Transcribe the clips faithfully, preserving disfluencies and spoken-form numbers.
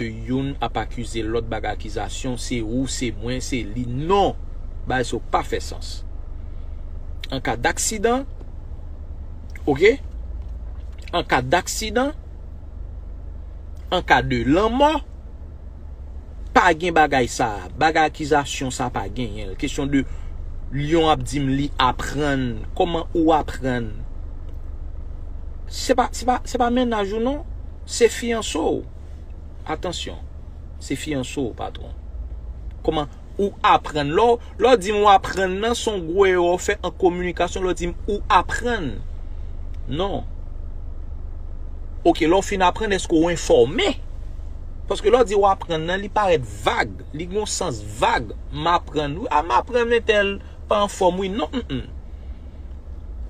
ke youn ap akize lòt, bay akizasyon, se ou, se mwen, se li. Non! Bagay sa yo pa fè sans. An ka daksidan, oke? An ka daksidan, an ka de lanmò, pa gen bagay sa. Bagay akizasyon sa pa genyen l. Kesyon de Lyon ap di m li aprann. Kòman ou aprann? Se pa, se pa, se pa mennaj ou non. Se fiyanse w. Atansyon. Se fiyanse w, patwon. Kòman ou aprann? Lè w, lè w di m ou aprann nan, se yon gwo erè w fè an kominikasyon, lè w di m ou aprann. Non. Oke, lè w fin aprann, èske w enfòme? Paske lè w di ou aprann nan, li parèt vag. Li gen yon sans vag. M aprann. Wi, a m aprann entèl pa anfòm, wi. Non, mm, mm.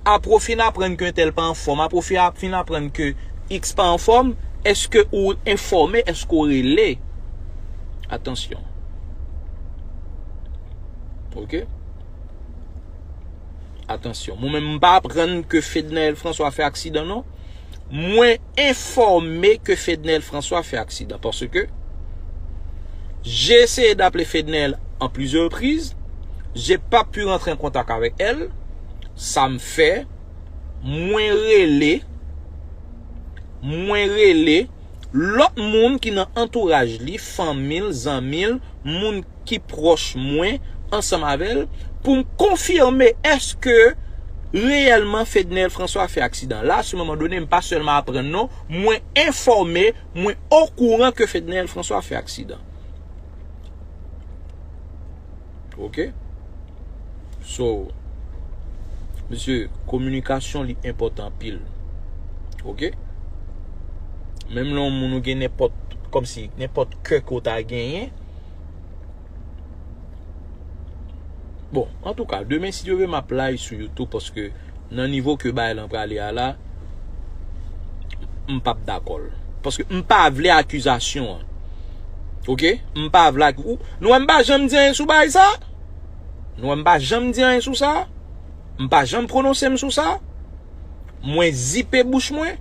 Apre w fin aprann ke entèl pa anfòm, apre w fin ap-, fin aprann ke X pa anfòm, èske ou enfòme, èske w rele? Atansyon. Oke? Atansyon. Mwen menm, m pa aprann ke Fednaelle François fè aksidan, non. Mwen enfòme ke Fednaelle François fè aksidan, paske j'ai essayé d'appeler Fednaelle en plusieurs reprises, j'ai pas pu rentrer en contact avec elle. Sa m fè, mwen rele, mwen rele lòt moun ki nan antouraj li, fanmi l, zanmi l, moun ki pwòch mwen, ansanm avè l, pou m konfime èske reyèlman Fednaelle François fè aksidan. La, sou moman done, m pa sèlman aprann non, mwen enfòme, mwen okouran ke Fednaelle François fè aksidan. Oke? So, mesye, kominikasyon li enpòtan anpil. Oke? Menm lè yon moun ou gen nenpòt, kòmsi, nenpòt kè ke w ta genyen. Bon, antouka, demen, si Dye vle, m ap live sou YouTube, paske nan nivo ke bagay lan prale a la, m p ap dakò l. Paske m pa vle akizasyon an. Oke? M pa vle ak-, ou, nou wè m pa janm di anyen sou bagay sa? Nou wè m pa janm di anyen sou sa? M pa janm pwononse m sou sa? Mwen zipe bouch mwen?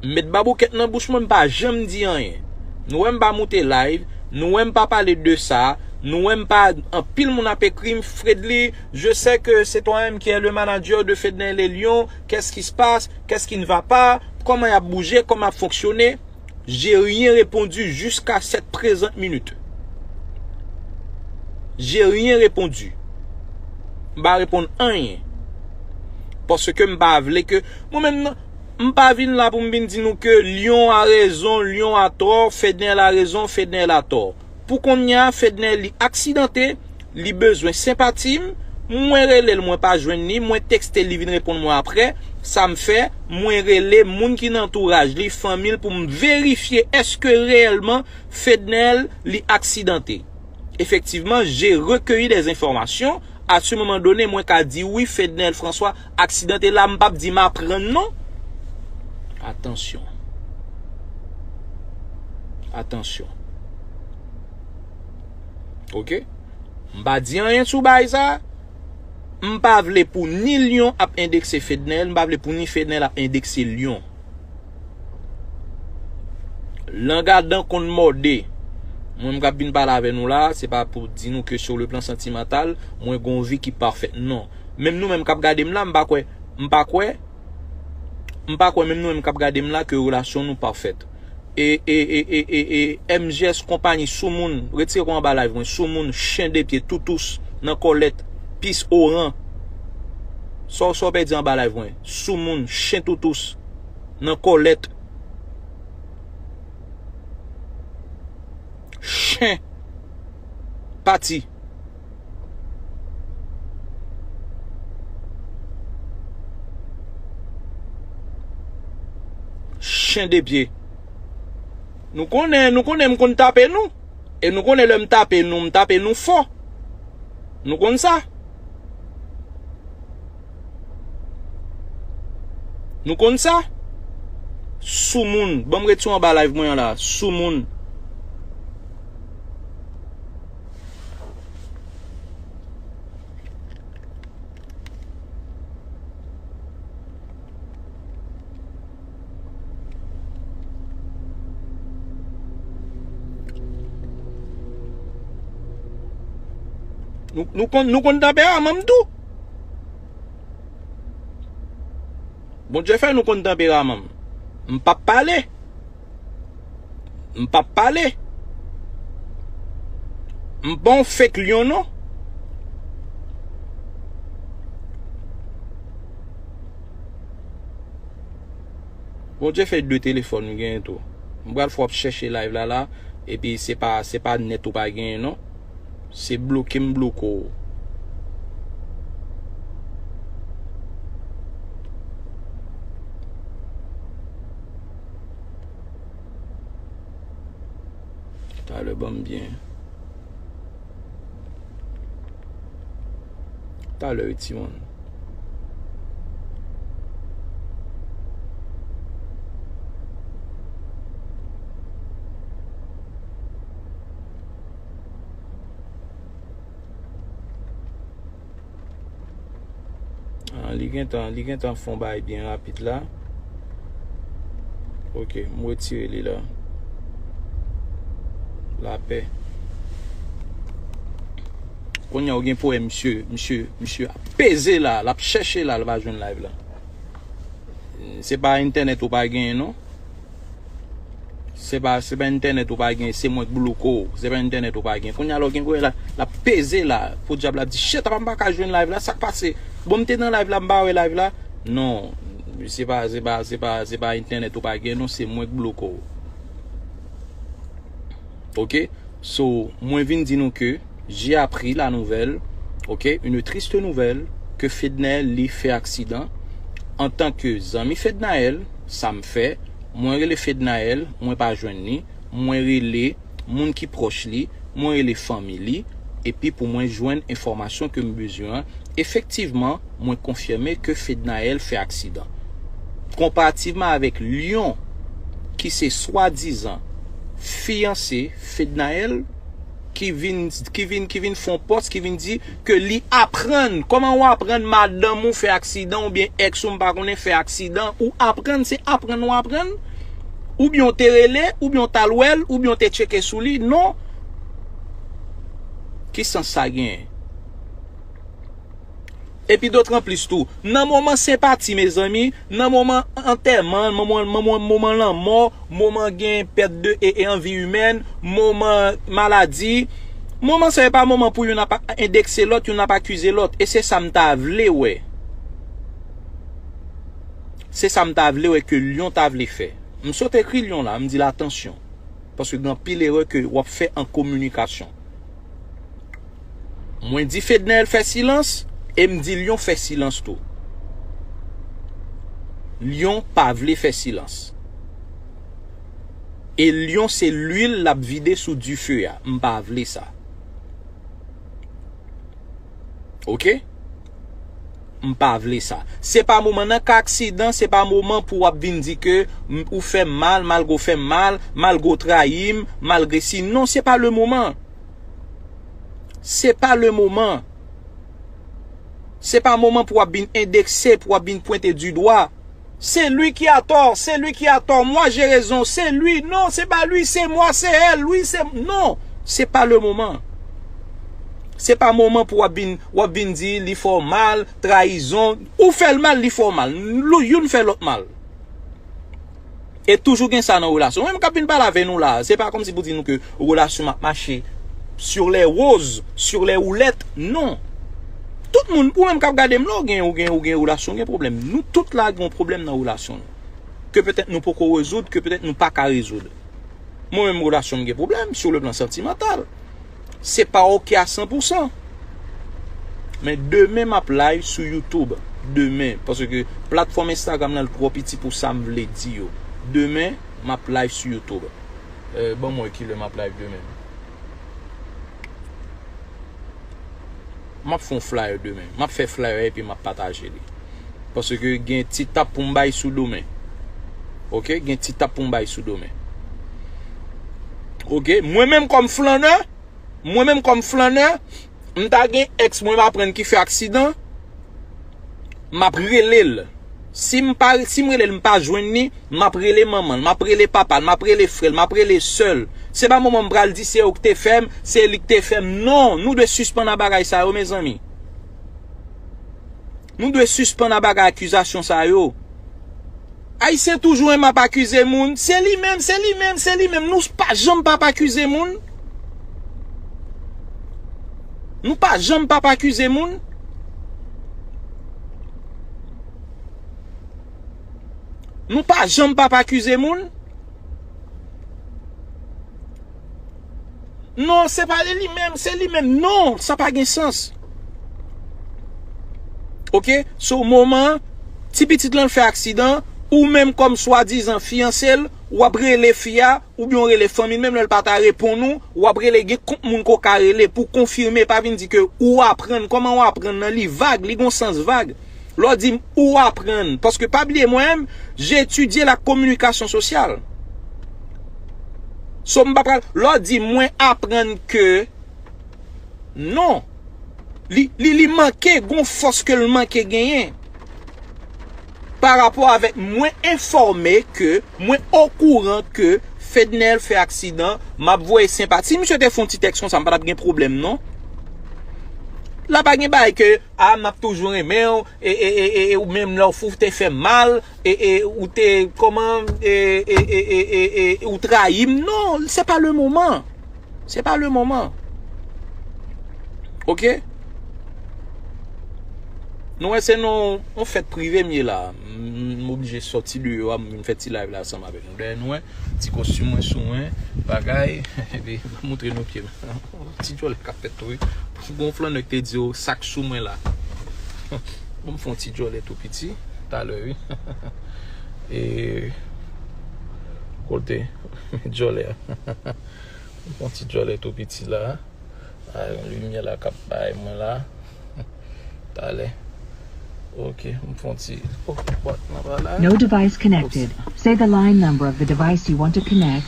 M met baboukèt nan bouch mwen, m pa janm di anyen. Nou wè m pa moute live, nou wè m pa pale de sa, nou wè m pa, anpil moun ap ekri m, Fredly, je sais que c'est toi-même qui est le manager de Fednaelle et Lyon, qu'est-ce qui se passe, qu'est-ce qui ne va pas, kòman y ap bouje, kòman y ap fonksyone. J'ai rien répondu jusqu'à cette présente minute. J'ai rien répondu. M pa reponn anyen. Paske m pa vle ke, mwen menm nan, m pa vin la pou m vin di nou ke Lyon a rezon, Lyon a tò, Fednaelle a rezon, Fednaelle a tò. Pou kounye a, Fednaelle li aksidante, li bezwen senpati m, mwen rele l, mwen pa jwenn li, mwen tekste l, li vin reponn mwen apre. Sa m fè, mwen rele moun ki nan antouraj li, fanmi l, pou m verifye èske reyèlman Fednaelle li aksidante. Effectivement, j'ai recueilli des informations. À ce moment donné, mwen ka di wi, Fednaelle François aksidante. La, m p ap di m aprann non. Atansyon. Atansyon. Oke? M pa di anyen sou bagay sa. M pa vle pou ni Lyon ap endekse Fednaelle, m pa vle pou ni Fednaelle ap endekse Lyon. Lang a dan konn mòde. Mwen, m k ap vin pale avè nou la, se pa pou di nou ke sur le plan sentimental, mwen gon vi ki pafèt. Non. Menm nou menm k ap gade m la, m pa kwè, m pa kwè, m pa kwè menm nou menm k ap gade m la ke relasyon nou pafèt. E, e, e, e, e, e, M G S konpayi, soumoun, retire kò anba live mwen, soumoun, chen de pye, toutous, nan kòlèt, pis oran. Sa w, sa w pèdi anba live mwen, soumoun, chen toutous, nan kòlèt. Chen. Pati. Chen de pye. Nou konnen, nou konnen m konn tape nou. E nou konnen lè m tape nou, m tape nou fò. Nou konn sa. Nou konn sa. Soumoun. Ban m retire w anba live mwen an la. Soumoun. Nou, nou konn, nou konn tanperaman m tou. Bondye fè nou konn tanperaman m. M p ap pale. M p ap pale. M pa yon fake lyon, non. Bondye fè de telefòn m genyen tou. M pral fè w ap chèche live la la, epi se pa, se pa nèt ou pa genyen, non. Se bloke m bloke w. Talè ban m byen. Talè wi timoun. Ah, li gentan, li gentan fè yon bagay byen rapid la. Ok, m retire li la. Lapè. Kounye a ou gen pwoblèm, misye, misye, misye ap peze la, l ap chèche la, l pa jwenn live la. Se pa entènèt ou pa genyen, non. Se pa, se pa entènèt ou pa gen, se mwen k bloke w. Se pa entènèt ou pa gen. Kounye a la w gen kounye la, l ap peze la. Podyab la ap di, "Shit, apa m pa ka jwenn live la? Sa k pase? Bon, m te nan live la, m pa wè live la." Non, se pa, se pa, se pa, se pa entènèt ou pa gen, non, se mwen k bloke w. Ok? So, mwen vin di nou ke j'ai appris la nouvelle, ok, une triste nouvelle, ke Fednaelle li fè aksidan. Antanke zanmi Fednaelle, sa m fè, mwen rele Fednaelle, mwen pa jwenn li, mwen rele moun ki pwòch li, mwen rele fanmi li, epi pou mwen jwenn enfòmasyon ke m bezwen an. Efektivman, mwen konfime ke Fednaelle fè aksidan. Konparativman avèk Lyon, ki se swadizan fiyanse Fednaelle, ki vin, ki vin, ki vin fè yon pòs, ki vin di ke li aprann. Kòman w aprann madanm ou fè aksidan oubyen èks ou m pa konnen fè aksidan? Ou aprann, se aprann ou aprann? Oubyen w te rele, oubyen w t al wè l, oubyen w te tcheke sou li? Non. Ki sans sa genyen? Epi dotranplis tou, nan moman senpati, mezanmi, nan moman antèman, moman, moman, moman lanmò, moman gen pèt de e, e anvi imèn, moman maladi, moman sa yo pa moman pou youn ap endekse lòt, youn ap akize lòt. E se sa m ta vle wè. Se sa m ta vle wè ke Lyon ta vle fè. M sot ekri Lyon la, m di l atansyon. Paske gen anpil erè ke w ap fè an kominikasyon. Mwen di Fednaelle fè silans, e m di Lyon fè silans tou. Lyon pa vle fè silans. E Lyon se lwil l ap vide sou dife a. M pa vle sa. Ok? M pa vle sa. Se pa moman nan ka aksidan, se pa moman pou w ap vin di ke m, ou fè m mal, malgre w fè m mal, malgre w trayi m, malgre si. Non, se pa le moman. Se pa le moman. Se pa moman pou w ap vin endekse, pou w ap vin pwente di dwa. C'est lui qui a tort, c'est lui qui a tort, moi j'ai raison, c'est lui. Non, c'est pas lui, c'est moi, c'est elle, lui, c'est. Non, c'est pas le moment. Se pa moman pou w ap vin, w ap vin di li fè w mal, trayizon. Ou fè l mal, li fè w mal. Lou-, youn fè lòt mal. E toujou gen sa nan relasyon. Mwen menm k ap vin pale avè nou la, se pa kòmsi pou di nou ke relasyon m ap mache sur les roses, sur les roulettes. Non. Tout moun, ou menm k ap gade m la, ou gen, ou gen, ou gen relasyon, ou gen pwoblèm. Nou tout la gen yon pwoblèm nan relasyon nou. Ke petèt nou poko rezoud, ke petèt nou pa ka rezoud. Mwen menm relasyon m gen pwoblèm sur le plan sentimental. Se pa ok a san pou san. Men demen m ap live sou YouTube. Demen, paske platfòm Instagram nan twò piti pou sa m vle di yo. Demen, m ap live sou YouTube. Euh, ban m wè kilè m ap live demen. M ap fè yon flyer demen. M ap fè flyer epi m ap pataje li. Paske gen ti tap pou m bay sou demen. Ok? Gen ti tap pou m bay sou demen. Ok? Mwen menm kòm flannè, mwen menm kòm flannè, m ta gen èks mwen m aprann ki fè aksidan, m ap rele l. Si m pa, si m rele l, m pa jwenn li, m ap rele manman l, m ap rele papa l, m ap rele frè l, m ap rele sè l. Se pa moman m pral di se ou k te fè m, se li k te fè m. Non, nou dwe sispann a bagay sa yo, mezanmi. Nou dwe sispann a bagay akizasyon sa yo. Ayisyen toujou renmen ap akize moun. Se li menm, se li menm, se li menm. Nou pa janm p ap akize moun. Nou pa janm p ap akize moun. Nou pa janm p ap akize moun. Non, se pa li menm, se li menm. Non, sa pa gen sans. Oke? So, moman, ti pitit lan fè aksidan, ou menm kòm swadizan fiyanse l, w ap rele fi a, oubyen w rele fanmi l, menm lè l pa ta reponn ou, w ap rele, gen kont moun ke w ka rele pou konfime, pa vin di ke ou aprann. Kòman ou aprann nan? Li vag, li gon sans vag. Lè w di m ou aprann, paske pa bliye mwen menm, j'ai étudié la communication sociale. So, m pa pral, lè w di m mwen aprann ke, non. Li, li, li manke, gon fòs ke l manke genyen. Pa rapò avèk mwen enfòme ke, mwen okouran ke Fednel fè aksidan, m ap voye senpati. Si misye te fè yon ti tèks konsa, m pa t ap gen pwoblèm, non. La pa gen bagay ke, a, m ap toujou renmen w, e, e, e, e, e, ou menm lè w fou, w te fè m mal, e, e, ou te, kòman, e, e, ou trayi m. Non, se pa le moman. Se pa le moman. Oke? Nou wè se nan yon fèt prive m ye la. M, m oblije sòti deyò a, m vin fè ti live la ansanm avèk nou. Dèyè nou wè, ti kostim mwen sou mwen, bagay. Epi, m ap montre nou pye m. Ti djòlè k ap fèt tou, wi. Gon flannè k te di yo, sa k sou mwen la. Bon, m fè yon ti djòlè tou piti, talè, wi. E, kote djòlè a. M fè yon ti djòlè tou piti la. A, yon limyè la k ap bay mwen la. Talè. Ok, m fè yon ti, oh, what, mwen pa la. No device connected. Say the line number of the device you want to connect.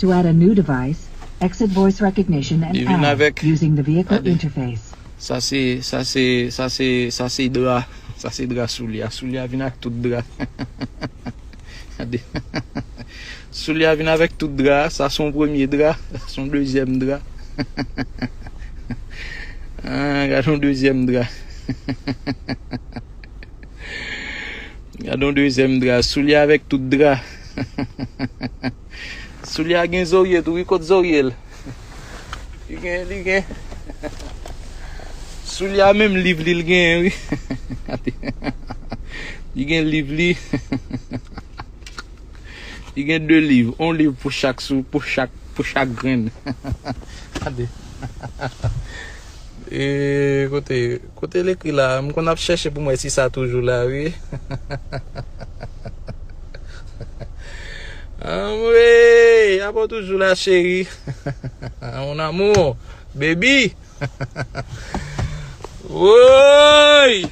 To add a new device, exit voice recognition and Li vin add avèk, using the vehicle gade. Interface. Sa se, sa se, sa se, sa se dra. Sa se dra soulye a. Soulye a vin ak tout dra. Gade. Soulye a vin avèk tout dra. Sa se yon premye dra. Sa se yon dezyèm dra. Ah, gade yon dezyèm dra. Gade yon dezyèm dra. Soulye avèk tout dra. Soulye a gen zorye tou, wi, kot zorye l? Li gen, li gen. Soulye a menm liv li, l genyen, wi. Li gen liv li. Li gen de liv. On liv pou chak sou, pou chak, pou chak grenn. Gade. E, kote, kote l ekri la? M konn ap chèche pou m wè si sa toujou la, wi. Anmwey, apa w toujou la, cheri? Mon amour, baby. Woy!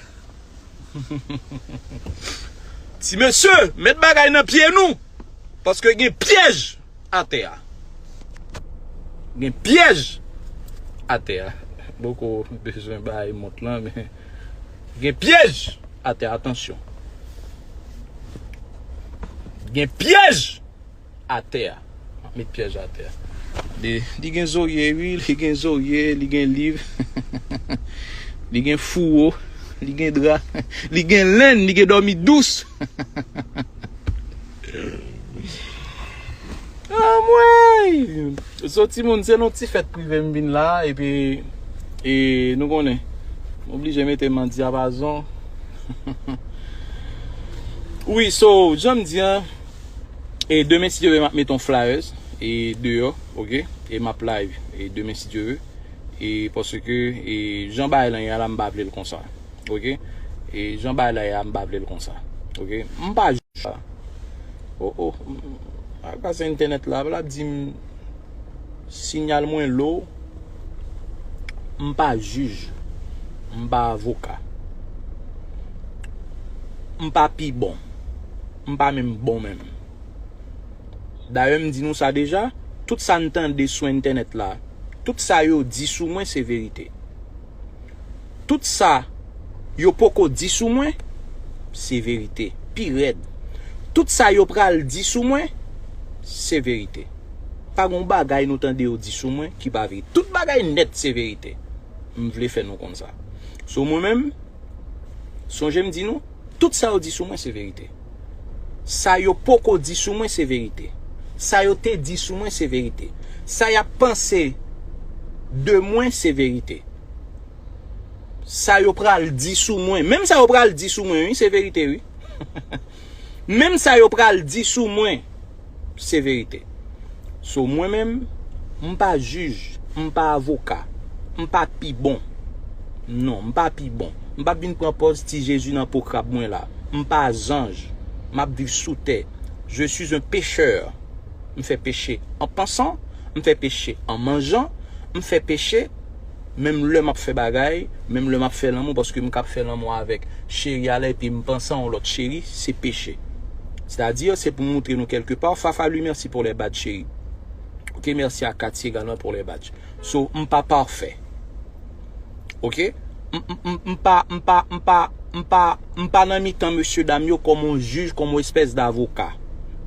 Ti mesye, met bagay nan pye nou. Paske gen pyèj atè a. Gen pyèj atè a. Poko bezwen bay mont lan, men gen pyèj atè a, atansyon. Gen pyèj atè a. M ap met pyèj atè a. Li, li gen zorye, wi, li gen zorye, li gen liv. Li gen fouwo, li gen dra, li gen lenn, li gen dòmi dous. Anmwey! So, timoun, se nan ti fèt prive m vin la, epi, e, nou konnen, m oblije mete m an dyapazon. Wi, so, jan m di an, e demen, si Dye vle, m ap mete yon flyers, e deyò, oke? E m ap live, e demen, si Dye vle. E paske, e jan bagay lan ye a la, m pa vle l konsa. Oke? E jan bagay la ye a, m pa vle l konsa. Oke? M pa jij. O, o, m, a, grasa entènèt la, l ap di m sinyal mwen low. M pa jij. M pa avoka. M pa pi bon. M pa menm bon menm. Dayè, m di nou sa deja, tout sa n tande sou entènèt la, tout sa yo di sou mwen, se verite. Tout sa yo poko di sou mwen, se verite. pi rèd. Tout sa yo pral di sou mwen, se verite. Pa gon bagay nou tande yo di sou mwen ki pa verite. Tout bagay nèt se verite. M vle fè nou konn sa. So mwen menm, sonje m di nou, tout sa yo di sou mwen se verite. Sa yo poko di sou mwen se verite. Sa yo te di sou mwen se verite. Sa y ap panse de mwen se verite. Sa yo pral di sou mwen, menm sa yo pral di sou mwen, wi, se verite, wi. Menm sa yo pral di sou mwen, se verite. So, mwen menm, m pa jij, m pa avoka, m pa pi bon. Non, m pa pi bon. M p ap vin pran pòz ti Jezi nan po krab mwen la. M pa zanj. M ap viv sou tè. Je suis un pécheur. M fè peche an pansan, m fè peche an manjan, m fè peche menm lè m ap fè bagay, menm lè m ap fè lanmou, paske m ka ap fè lanmou avèk cheri a la epi m panse a yon lòt cheri, se peche. Sètadi, se pou m moutre nou kèlke pa, Fafa, lui, merci pour les badges, chéri. Ok, merci à Cathy également pour les badges. So, m pa pafè. Ok? M, m, m, m pa, m pa, m pa, m pa, m pa nan mitan mesye dam yo kòm yon jij, kòm yon espès davoka.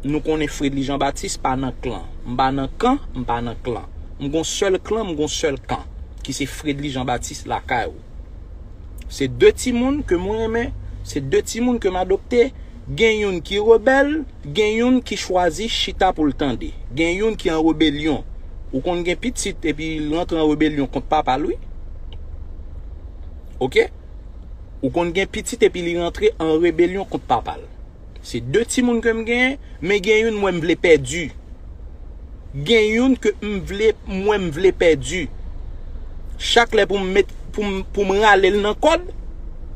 Nou konnen Fredly Jean Baptiste pa nan klan. M pa nan kan, m pa nan klan. M gon sèl klan, m gon sèl kan, ki se Fredly Jean Baptiste lakay ou. Se de timoun ke mwen renmen, se de timoun ke m adopte, gen youn ki rebèl, gen youn ki chwazi chita pou l tande. Gen youn ki an rebelyon. Ou konn gen pitit epi l rantre an rebelyon kont papa l, wi. Ok? Ou konn gen pitit epi li rantre an rebelyon kont papa l. Se de timoun ke m genyen, men gen youn mwen m vle pèdi. Gen youn ke m vle, mwen m vle pèdi. Chak lè pou m met, pou m, pou m rale l nan kòd,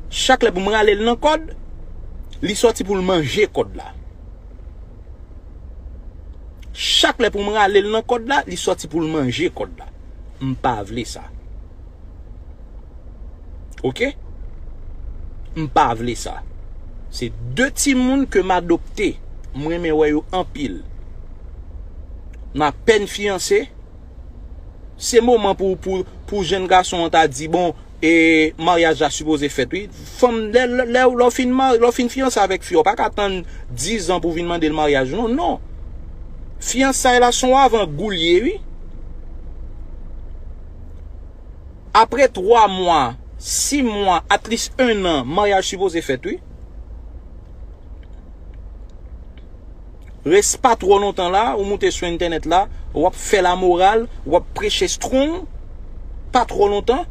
chak lè pou m rale l nan kòd, li sòti pou l manje kòd la. Chak lè pou m rale l nan kòd la, li sòti pou l manje kòd la. M pa vle sa. Ok? M pa vle sa. Se de timoun ke m adopte. M renmen wè yo anpil. M apèn fiyanse. Se moman pou, pou, pou jenn gason an ta di, bon, e maryaj la sipoze fèt, wi. Fanm, lè, lè, lè, lè w fin marye, lè w fin fiyanse avèk fi a, w pa ka tann diz an pou w vin mande l maryaj, non, non. Fiyansay la se yon avan gou l ye, wi. Apre twa mwa, sis mwa, at least en an, maryaj sipoze fèt, wi. Res pa twò lontan la, ou moute sou entènèt la, w ap fè lamoral, w ap preche strong, pa twò lontan,